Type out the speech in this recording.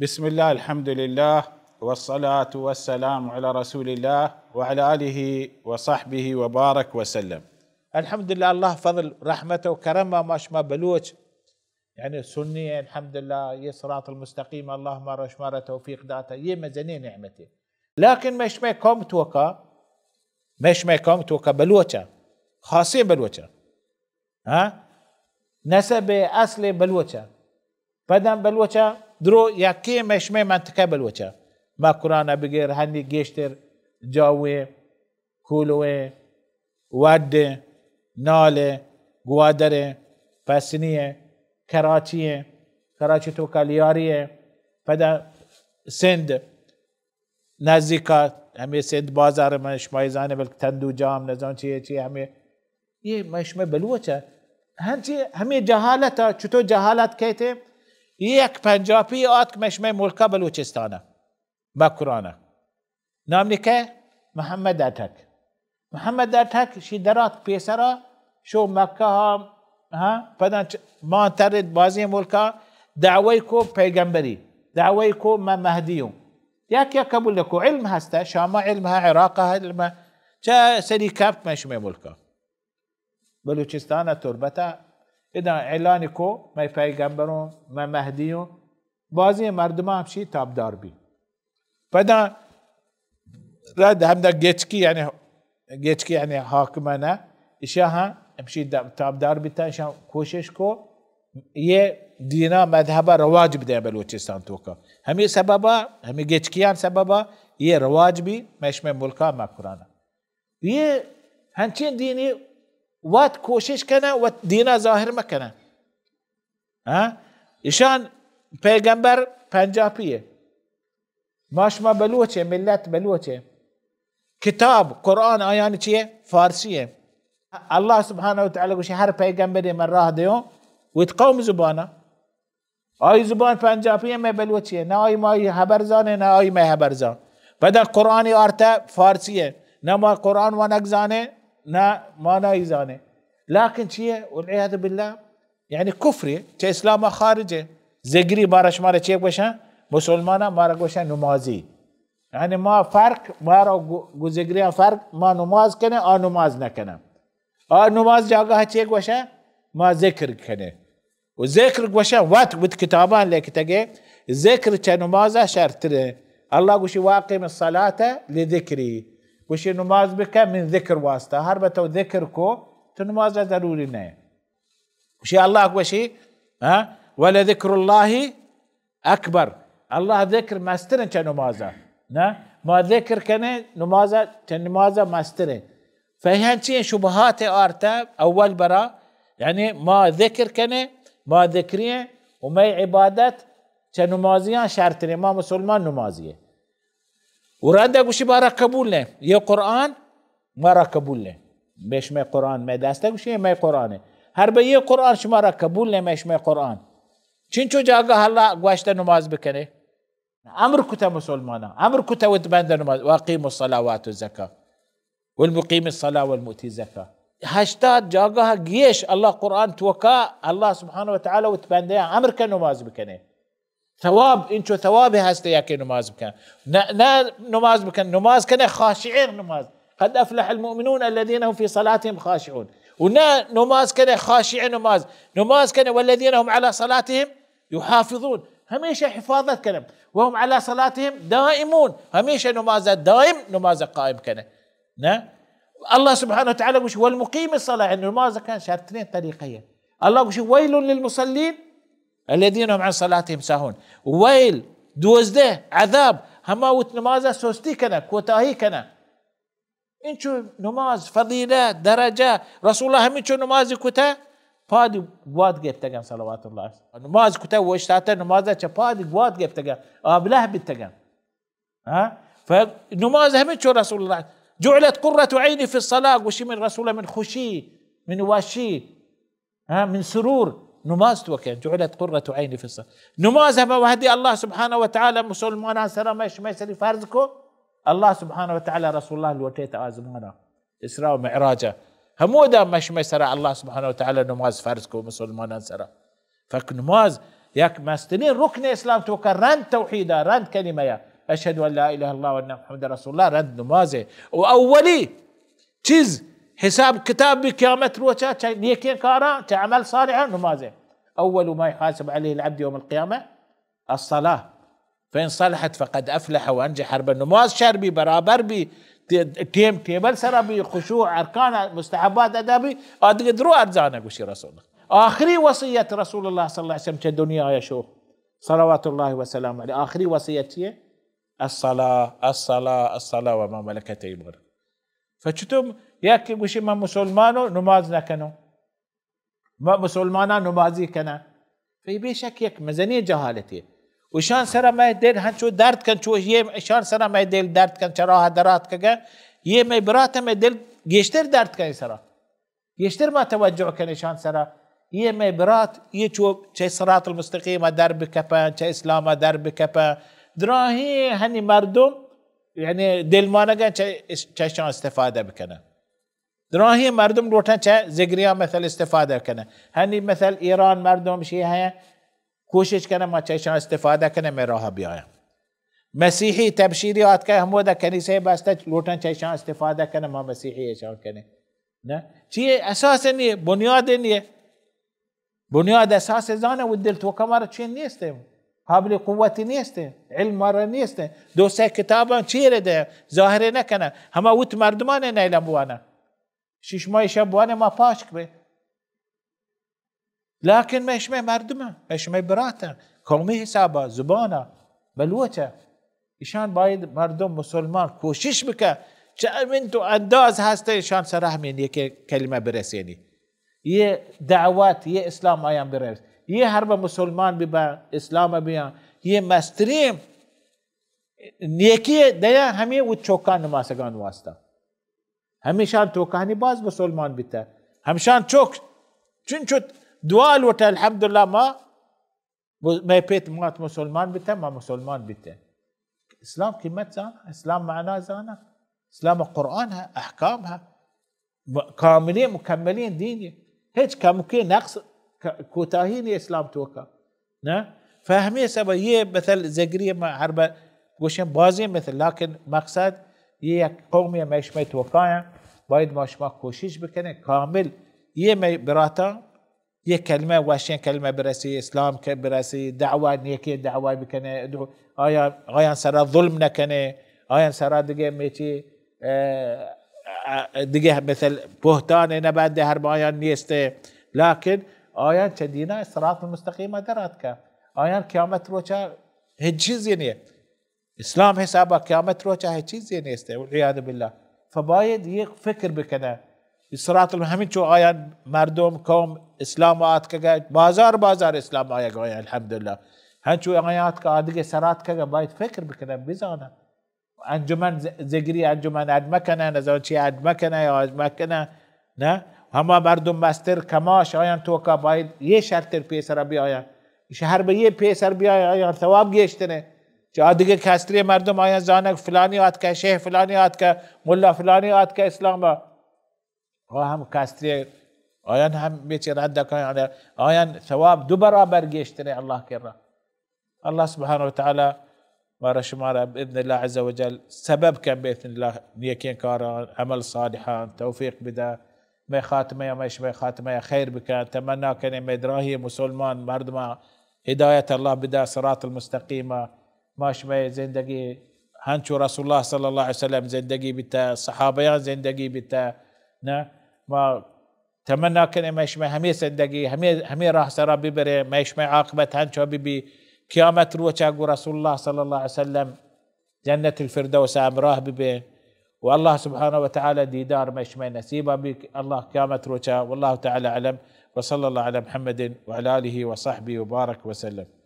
بسم الله، الحمد لله، والصلاة والسلام على رسول الله وعلى آله وصحبه وبارك وسلم. الحمدللہ، اللہ فضل، رحمت و کرم ما شما بلوچ، یعنی سنی، الحمدللہ، یہ صراط المستقیم، اللہ ما را شما را توفیق داتا، یہ مزنی نعمتے. لیکن مئے شمئے قوم توکا، مئے شمئے قوم توکا بلوچا، خاصیں بلوچا، ہاں؟ نسب اصل بلوچا. پدا بلوچا درو یکیں مئے شمئے منطقہ بلوچا. مکران بگر ہنی گیشتر جاویں، کولویں، وڈیں، نالیں، گوادریں، پسنی ایں، کراچی ایں، کراچی توکا لیاری ایں، پدا سندھ، نزیکا ہمے سندھ بازار، من شمائی زانے، بلکہ تندو جام، نزان چیے چیے، ہمے، یہ مئے شمئے بلوچ ء. ہنچی ہمے جہالت ء، چطور جہالت کہتے؟ یہ یک پنجابی آتک مئے شمئے ملکا بلوچستان ء، مکران ء. نام نکہ محمد اٹک. محمد اٹک شی درات پیسرا، شو مکہ ہا، ہاں، پدا چ-، مان ترد بازیں ملکا دعوی کو پیغمبری، دعوی کو من مہدی ہوں. یک یک قبول نکو، علم ہستا، شام علم ہے، عراق علم ہے، چہ سری کپت مئے شمئے ملکا. بلوچستان تربتا ادا اعلان کو، مئے پیغمبروں، مئے مہدیوں، بازیں مردماں ہمشی تابدار بی. پدا رد ہمدا گچکی، یعنی گچکی یعنی حاکمانہ، اشاں ہمشی د-، تابدار بیتا، اشاں کوشش کو یہ دینا مذہبا رواج بدے بلوچستان توکا. ہمیں سببا، ہمیں گچکیان سببا یہ رواج بی مئے شمئے ملکا مکرانا. یہ ہنچیں دینی وت کوشش کنن، وت دینا ظاہر مکنن. ہاں؟ اشان پیغمبر پنجابی ہے. ما شما بلوچ ہے، ملت بلوچ ہے. کتاب قرآن آیان چیے؟ فارسی ہے. اللہ سبحانہ و تعالی گوشی، ہر پیغمبر من راہ دیوں وت قوم زبانا. آئی زبان پنجابی ہے، مئے بلوچی ہے. نہ آئی مائی حبر زانے، نہ آئی مئے حبر زان. پدا قرآن آرتا فارسی ہے. نہ ما قرآن وانگ زانے، نہ مانائی زانے. لیکن چیے؟ والعیاذ باللہ، یعنی کفر ہے، چہ اسلام خارج ہے. زگری مارا شمارا چے گوشن؟ مسلمانا مارا گوشن نمازی. یعنی ما فرق، مارا گو-، گو زگریان فرق، ما نماز کنیں، آ نماز نکنن. آ نماز جاگہ چے گوشن؟ ما ذکر کنیں. و ذکر گوشن وت، وت کتابان لکھتگے، ذکر چہ نمازا شرتریں. اللہ گوشی، واقم الصلاة لذکری. گوشی نماز بکن من ذکر واسطہ. ہر بہ تو ذکر کو، تو نمازا ضروری نہ. گوشی اللہ گوشی، ہاں، ولذکر اللہ اکبر. اللہ ذکر مستریں چہ نمازا. نہ، ما ذکر کنیں نمازا، چہ نمازا مستریں. فہنچیں شبہات آرتا اول برا، یعنی ما ذکر کنیں، ما ذکریں و مئے عبادت چہ نمازیان شرتریں، ما مسلمان نمازی ہیں. و رندا گوشی مارا قبول نہ، یہ قرآن مارا قبول نہ. مئے شمئے قرآن مئے دستا، گوشی مئے قرآن ہے. ہر بہ یہ قرآن شمارا قبول نہ، مئے شمئے قرآن. چنچو جاگہ اللہ گوشتہ نماز بکنے؟ امر کتہ مسلماناں، امر کتہ وت بندہ نماز، واقیم الصلاة وآتوا الزکاة، والمقیم الصلاة والمؤتی الزکاة. ہشتاد جاگہ گیش اللہ قرآن توکا، اللہ سبحانہ و تعالی وت بندہ امر کہ نماز بکنے. ثواب، انچو ثواب ہست یکے نماز بکن. نہ، نہ نماز بکن، نماز کنے خاشعیں نماز. قد افلح المؤمنون الذين هم في صلاتهم خاشعون. و نہ نماز کنے خاشعیں نماز، نماز کنے والذين هم على صلاتهم يحافظون. ہمیشہ حفاظت کنے. وهم على صلاتهم دائمون. ہمیشہ نماز دائم، نماز قائم کنے. نہ؟ اللہ سبحانہ و تعالی گوش، والمقیم الصلاة، نماز کن شرتریں طریقہ ہے. اللہ گوش، ویل للمصلین الذین هم عن صلاتهم ساهون. ویل، دوزدہ، عذاب، ہما وت نماز سستی کنن، کوتاہی کنن. انچو نماز، فضیلت، درجہ، رسول اللہ ہمینچو نماز کتہ، پادی گوات گپتگن، صلوات اللہ. نماز کتہ، اوشتاتہ، نماز چہ پادی گوات گپتگن، آبلہ بیتگن. ہاں؟ ف-، نماز ہمینچو رسول اللہ، جعلت قرة عینی فی الصلاة، گوشی من رسول، من خوشی، من وشی، ہاں، من سرور، نماز توکا، جعلت قرة عینی فی الصلاة. نماز ہمے وہدی اللہ سبحانہ و تعالی مسلمانان سرا مئے شمئے سری فرض کو، اللہ سبحانہ و تعالی رسول اللہ لوٹیت آزمانا، اسراء و معراجا. ہمودا مئے شمئے سرا اللہ سبحانہ و تعالی نماز فرض کو مسلمانان سرا. فک نماز یک مسترین رکن اسلام توکا رند توحیدا، رند کلمہ یا، اشهد ان لا اله الا الله و ان محمد رسول الله، رند نمازے۔ و اولی چیز حساب کتاب بی قیامت روچا، چہ نیکیں کاراں، چہ عمل صالحاں، نمازے۔ اول ما يحاسب عليه العبد يوم القيامة الصلاة، فإن صلحت فقد أفلح وأنجح۔ ہر بہ نماز شر بی، برابر بی، تے-، ٹیم ٹیبل سرا بی، خشوع، ارکان، مستحبات ادا بی، آ دگہ درو ارزانہ، گوشی رسول اللہ۔ آخری وصیت رسول اللہ صلی اللہ علیہ وسلم چہ دنیا شو، صلوات اللہ وسلام علیہ، آخری وصیت چیے؟ الصلاة، الصلاة، الصلاة وما ملكت أيمانكم۔ فچتم یک گوشی من مسلمانوں، نماز نکنوں۔ ما مسلماناں نمازی کناں۔ فی بے شک یک مزنیں جہالتے۔ و اشان سرا مئے دل ہنچو درد کن، چو یہ اشان سرا مئے دل درد کن، چہ راہ درات کگا، یہ مئے برات مئے دل گیشتر درد کن سرا۔ گیشتر ما توجہ کن اشان سرا۔ یہ مئے برات، یہ چو چہ صراط المستقیم در بکپن، چہ اسلام در بکپن۔ دراہیں ہنی مردم، یعنی دل مانگن چہ، چہ اشان استفادہ بکنن۔ دراہیں مردم لوٹن چہ زگریاں مثل استفادہ کنن۔ ہنی مثل ایران مردم شی ہیں، کوشش کنن ما چہ اشان استفادہ کنن، مئے راہ بیاین۔ مسیحی تبشیری آتکہ ہمودا کنیسہ بستہ، لوٹن چہ اشان استفادہ کنن، ما مسیحی اشان کنن۔ نہ؟ چیے اساس نیے، بنیاد نیے۔ بنیاد اساس زانہ و دل توکا مارا چین نیستے۔ حبل قوتی نیستے۔ علم مارا نیستے۔ دو سے کتاباں چیرے دے، ظاہرے نہ کنن۔ ہما وت مردمانے نیلم بوانا۔ ششمائی شب بوانے ما پاشک بے۔ لیکن مئے شمئے مردم، مئے شمئے برات، قومی حسابا، زبانا، بلوچا۔ اشان باید مردم مسلمان کوشش بکن، چہ امین تو انداز ہستے اشان سر ہمین یک کلمہ برسینی۔ یہ دعوت، یہ اسلام آیان برس۔ یہ ہر بہ مسلمان ببا، اسلام بیان۔ یہ مسترین نیکی دیا ہمیں و چوکان نماسگان واسطہ۔ ہمیشان توکانی باز مسلمان بیتا۔ ہمشان چوک چنچو دعا لوٹا، الحمدللہ ما ب-، مئے پیت مات مسلمان بیتہ، ما مسلمان بیتہ۔ اسلام قیمت زانہ، اسلام معنا زانہ، اسلام قرآن ہے، احکام ہے، م-، کاملیں مکملیں دین ہے۔ ہچ کمکے نقص ک-، کوتاہی نہیں اسلام توکا۔ نہ؟ فہمی سبا یہ مثل زگری ما ہر بر گوشن بازیں مثل، لیکن مقصد یہ یک قومی مئے شمئے توکا ہیں، باید ما شما کوشش بکنیں کامل یہ مئے براتاں یہ کلمہ، وشیں کلمہ برسی، اسلام کہ برسی، دعوی، نیکیں دعوی بکنے، ادعو-، آیا، آیان سرا ظلم نکنے، آیان سرا دگہ میچی، اه، اه، دگہ مثل بہتان نبندے، ہر با آیان نیستے، لیکن آیان چہ دینا صراط المستقیم در آتکا۔ آیان قیامت روچا ہچ چیزی نیست۔ اسلام حسابا قیامت روچا ہچ چیزے نیست، والعیاذ باللہ۔ فباید یہ فکر بکنہ۔ صراط الم-، ہمینچو آیان مردم، قوم اسلام آتکگا، بازار بازار اسلام آیگا آیان، الحمدللہ۔ ہنچو آیان آتکا آدگہ سر آتکگا، باید فکر بکنہ، بزانہ۔ انجمن ز-، زگری انجمن اڈ مکنہ، نزان چی اڈ مکنہ یا اڈ مکنہ۔ نہ، ہما مردم مستر کماش آیان توکا باید یہ شرتر پیسرا بیایان۔ شہر بہ یہ پیسر بیایان، آیان ثواب گیشترے۔ چہ آ دگہ کستری مردم آیان زانگ فلانی آتکہ، شیخ فلانی آتکہ، ملا فلانی آتکہ اسلام با۔ آ ہم کستری، آیان ہم بیچ رد کن، آیان ثواب دو برابر گیشترے اللہ کرا۔ اللہ سبحانہ و تعالی مارا شمارا باذن اللہ عز و جل سبب کن، باذن اللہ نیکیں کاراں، عمل صالحاں توفیق بدا۔ مئے خاتمہ یا مئے شمئے خاتمہ یا خیر بکن۔ تمنا کنیں مئے دراہیں مسلمان مردماں ہدایت اللہ بدا صراط المستقیم۔ ما شمئے زندگی ہنچو رسول اللہ صلی اللہ علیہ وسلم زندگی بیتا، صحابیاں زندگی بیتا، نہ؟ ما تمنا کنیں مئے شمئے ہمے زندگی، ہمے، ہمے راہ سرا ببریں، مئے شمئے عاقبت ہنچو ببی، قیامت روچا گو رسول اللہ صلی اللہ علیہ وسلم جنت الفردوس ہمراہ ببیں، و اللہ سبحانہ و تعالی دیدار مئے شمئے نصیبا بی، اللہ قیامت روچا۔ واللہ تعالی اعلم، وصلی اللہ علی محمد وعلی آلہ وصحبہ وبارک وسلم۔